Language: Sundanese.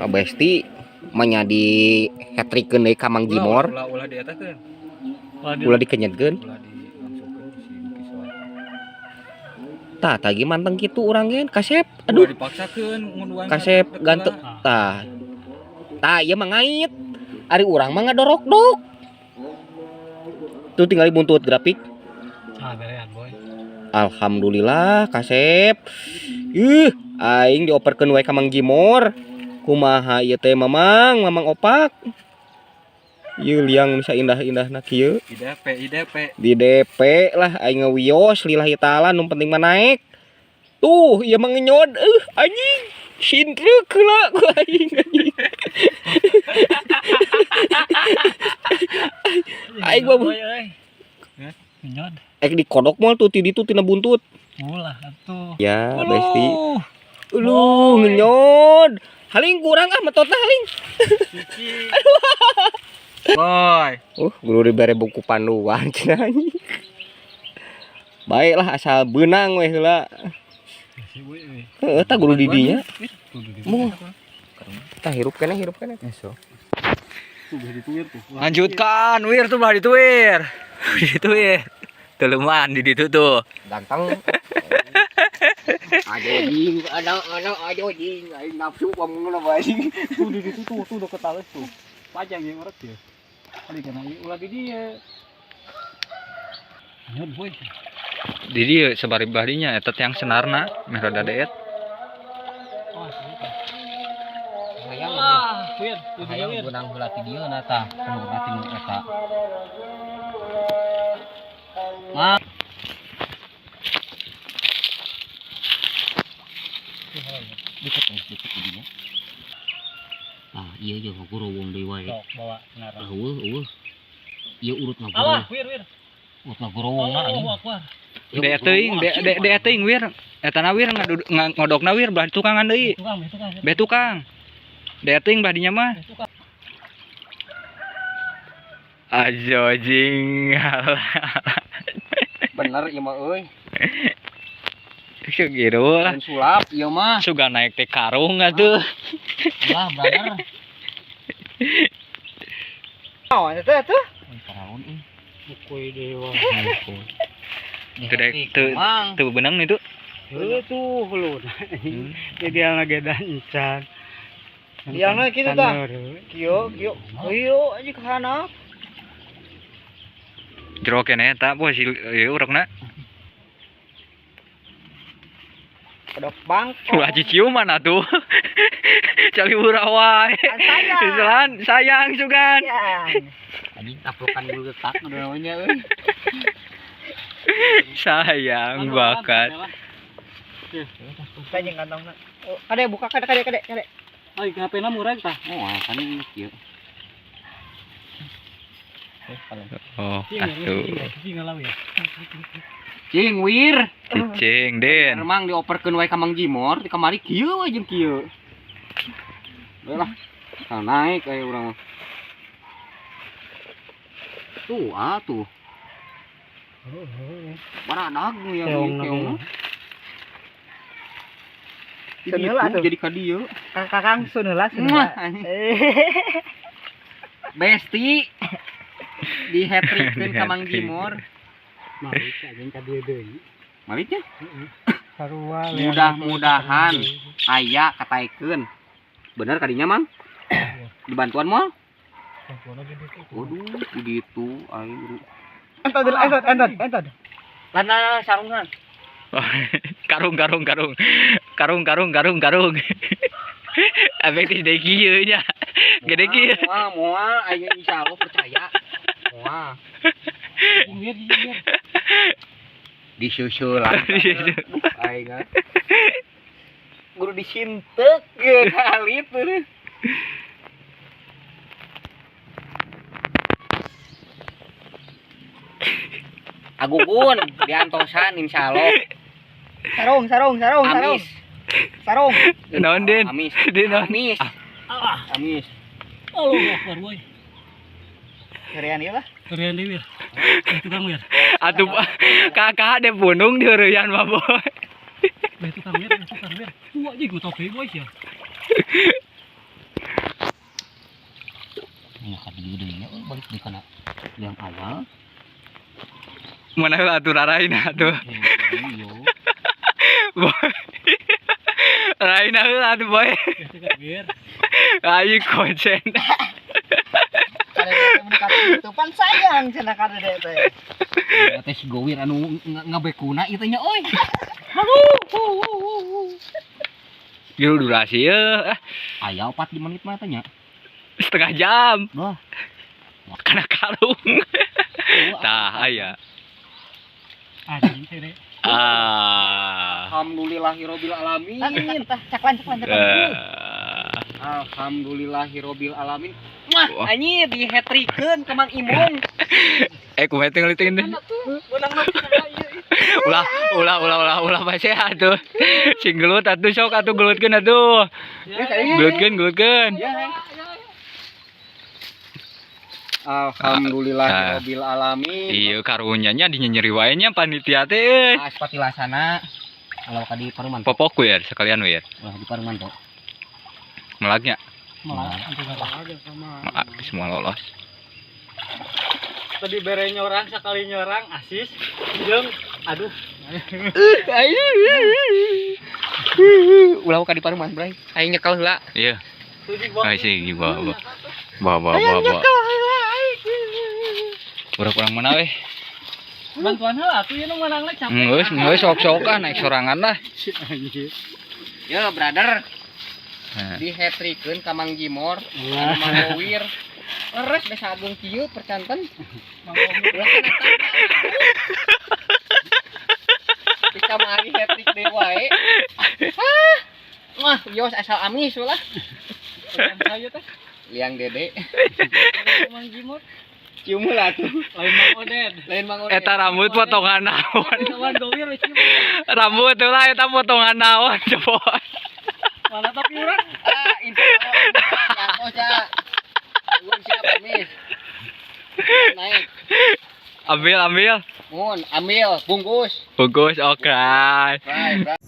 Nah, besti manya di hat-trickeun deui ka Mang Jimor. Ulah ulah di eta keun. Ulah dikenyetkeun. Ulah dilangsungkeun si Kiswa. Tah, tah ge manteng kitu urang ge kasep. Aduh Aduh, dipaksakeun ngunduan. Kasep ganteng. Tah. Tah, ieu mah ngait. Ari urang mah ngadorok-dok. Tuh tinggal buntut grafik. Ah, berean, boy. Alhamdulillah kasep. Ih, aing dioperkeun wae ka Mang Jimor. Kumaha ieu teh Mamang, Mamang opak. Ieu liang nu saindah-indahna kieu. IDP IDP. Di DP lah aing ngewios lillahi taala nu penting mah naik. Tuh, ieu mah ngenyod anjing. Sintreuk heula ku aing anjing. Aing mah Boy, euy. Ngenyod. ek dikodok moal tuh ti ditu tina buntut. Ulah atuh. Ya, besti. Uluh, ngenyod. Haling kurang ah metotna haling. Boy. Guru dibere buku panduan cenah anjing. Baiklah asal beunang we heula. Heeh, tah guru di dinya. Moh. Tah hirup keneh, hirup keneh. Esok. Lanjutkan, wir tuh belah ditu wir. Di ditu wir. Teluman di ditu tuh. Ganteng. Aduh jing, aduh aduh aduh jing, aing nafsu pamungna bae anjing. Tuh di ditu tuh, tuh deket tales tuh. Pajang yang urut ya. Kali kana ieu ulah di dieu. Ngenyod, boy. Di dieu sabari belah dinya eta teh yang senarna meh rada deet. Oh, Hayang ah, wir, hayang beunang heula ti dieu na tah, nu ti nu eta. Ma. Deket deket di dinya. Ah, iya iya ngagorowong deui wae. Sok bawa senara. Eueuh eueuh. Ieu urut Alah, ngagorowong. wir, wir. Urut ngagorowongna anjing. Allahu Akbar. Deet teuing, deet teuing wir. Eta na wir ngodokna wir belah tukangan deui. Tukang, tukang. Beh tukang. Deet teuing belah dinya mah. Tukang. Ajo jing. Bener ieu mah euy. Segitu lah. Lain sulap ieu mah. Suga naik teh karung atuh. Lah bener. Oh, itu tuh. Karaon euy. Bukui dewa. Teu daek teu teu beunang itu. Heuh tuh lu. Jadi yang lagi encan. Liangna kitu tah. Kieu, kieu. Kieu aja ke handap. Jero keneh eta poe si ieu urekna. Kodok bangkok. Ulah ciciuman atuh. Cali urang wae. Sayang. Sayang, sayang sugan. Sayang. Anjing taplokan dulu getak namanya euy. Sayang bakat. Kayaknya kantongna. Oh, kade buka kade kade kade kade. Ay, HP-na murag tah. Oh, kan kieu. Oh, atuh. Cing ngalau ya. Cing wir. Cicing Den. Emang dioperkeun wae ka Mang Jimor di kamari kieu we jeung kieu. Bae lah. Nah, naik aya urang mah. Tuh, ah tuh. Baradag yang Keong keong. Sun heula atuh. Jadi ka dieu. Kakang sun heula sun Mwah, heula. anjing. Besti di hat-trickeun ka Mang Jimor. Mari anjing ka dieu deui. Maliknya Sarua. Mudah-mudahan aya kataikeun. Bener kadinya Mang? Dibantuan moal? Waduh, begitu aing. Entot entot entot entot. Lan lan sarungan. Karung karung karung. Karung karung karung karung. Efek tis deui kieu nya. Gede kieu. Moal moal aing insyaallah percaya. Moal. Wir, wir. Disusulan. Aing ah. Guru disintek ge kali tuh. Agugun diantosan insyaallah. Sarung sarung sarung sarung. Amis. Sarung. Naon Den? Amis. Den naon? Amis. Ah, Amis. Allahu Akbar boy. Heurean ieu lah. Heurean deui wir. Tukang wir. Atuh kakak de punung di heureyan mah boy. Beh tukang wir, tukang wir. Wah, anjing gua topi boy ya. Di kana yang awal. Mana heula atuh raraina atuh. Iya. Boy. Raina heula atuh, boy. Ayo konsen. Itu pan sayang cenah kada teh. Teh si Gowir anu ngabekuna ieu teh nya euy. Ieu durasi ye, ah, Aya 4 menit mah teh nya. Setengah jam. Wah. Kana karung. Tah aya. Anjing teh. Ah. Alhamdulillahirabbil alamin. Tah, caklan caklan caklan. Eh. Alhamdulillahirabbil alamin. Wah, Wah. anjir di hat-trickeun ke Mang Imong. Eh, kumaha teh ngeliting teh? Ulah, ulah, ulah, ulah, ulah pasea atuh. Sing gelut atuh, sok atuh gelutkeun atuh. Ya, kayaknya. Gelutkeun, gelutkeun. Ya. Alhamdulillahirabbil alamin. Iya, karunya nya dinyenyeri wae nya panitia teh euy. Ah, patilasana. Kalau ka di Paruman. Popok we sekalian we. Ulah di Paruman tuh. Melaknya. Malah sama. Melak semua lolos. Tadi bere nyorang sekali nyorang asis jeung aduh. Ulah ka di Paruman, Bray. Aing nyekel heula. Iya. Tuh di bawah. Ay sih, bawa bawa. Bawa bawa bawa. Bawa. Urang-urang mana weh? Bantuan heula atuh ieu nu menangna capek. Geus, geus sok-sokan naik sorangan lah. Anjir. Ya, brother, Nah. di hat-trickeun ka Mang Jimor, anu Mang Gowir. Leres besa ageung kieu percanten. Mang Omi. Ulah kana Bisa mari hat-trick deui wae. Hah. Wah, yos asal amis ulah. Bukan saya teh. Liang Dede. Mang Jimor. Cium heula tuh. Lain Mang Oden. Lain Mang Oden. Eta rambut potongan naon? Lawan Gowir we cium. Rambut lah eta potongan naon coba. Mana tapi urang. Ah, insya Allah. Ya, oh, ya. Belum siap, amis. Naik. Ambil, ambil. Mun, ambil, bungkus. Bagus, oke. Bye, bye.